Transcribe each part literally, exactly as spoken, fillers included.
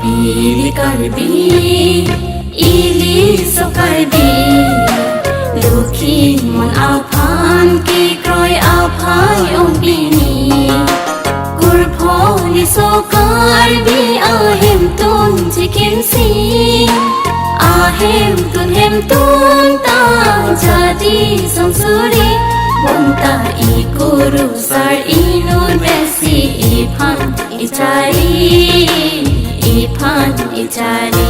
Ili Karbi, ili so Karbi, Lokhimon aphan kekroi aphai ong pini. Kurpholi so Karbi ahemtun chikinsi, ahemtun hemtun ta jadi song suri, bonta ikurusar inut besi iphan ichari, iphan ichari.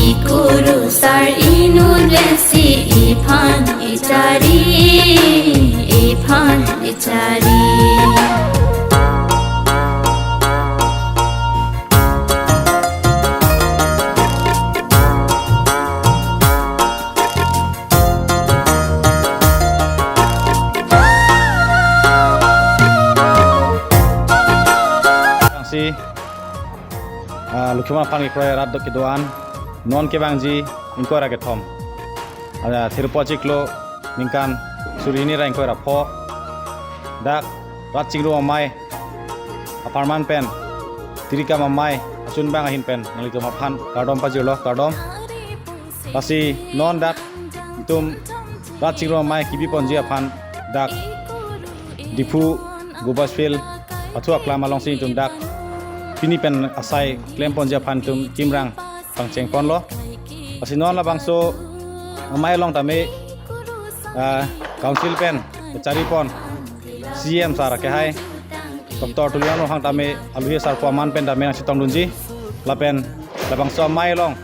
Ikurusar inut besi iphan ichari, iphan ichari. Si, ah, Lokhimon aphan kekroi arat do kedo-an, non kevangji ingkoi ra kethom. Ah, thirpo chiklo ningkan suri hini ra ingkoi ra pho. Dak rat chingrum amei apharman pen, tirikam amei achunbang ahin pen nanglitum aphan kardom pajirlo, kardom. Lasi non dak itum rat chingrum amei kebi ponji aphan dak Diphu Gobas Field pathu aklam alongsi itum dak pini pen asai klem ponji aphan itum kimrang pangcheng ponlo. Lasi non labangso amei along tame, ah, council pen kachari pon C M sar akehai Doctor Tuliram Ronghang tame alohi sarpo aman pen tame nangchetongdunji. Lapen labangso amei along,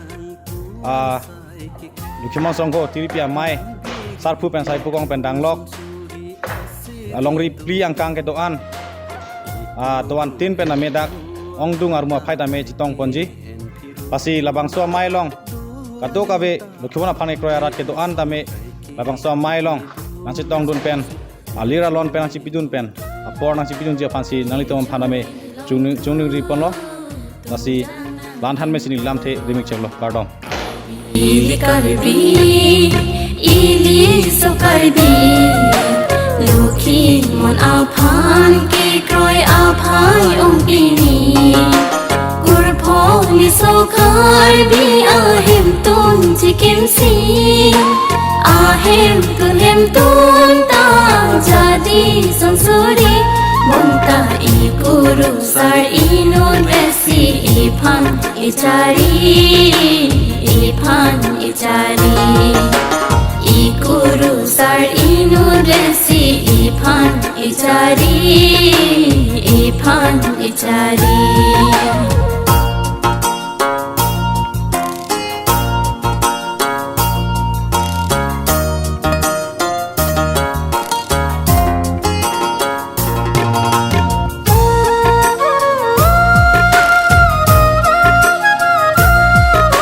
ah, Lokhimon Songho tiripi amei sarpo pen sai pukong pen danglok, ah, longri phli angkang kedo-an, ah, do-an tin pen tame dak ongdung armu aphai tame chetong ponji. Lasi labangso amei along kadokave Lokhimon aphan kekroi arat kedo-an tame labangso amei along nangchetongdun pen, alir alon pen nangchepidun pen, apor nangchepidunji aphansi nanglitum aphan tame chungning, chungningri ponlo. Lasi la-an than me sini lamthe rimik cheklo, kardom. Ili Karbi, ili so Karbi, Lokhimon aphan kekroi aphai ong pini. Kurpholi so Karbi ahemtun chikinsi, ahemtun hemtun ta jadi song suri, bonta ikurusar inut besi iphan ichari, iphan ichari. Ikurusar inut besi iphan ichari, iphan ichari.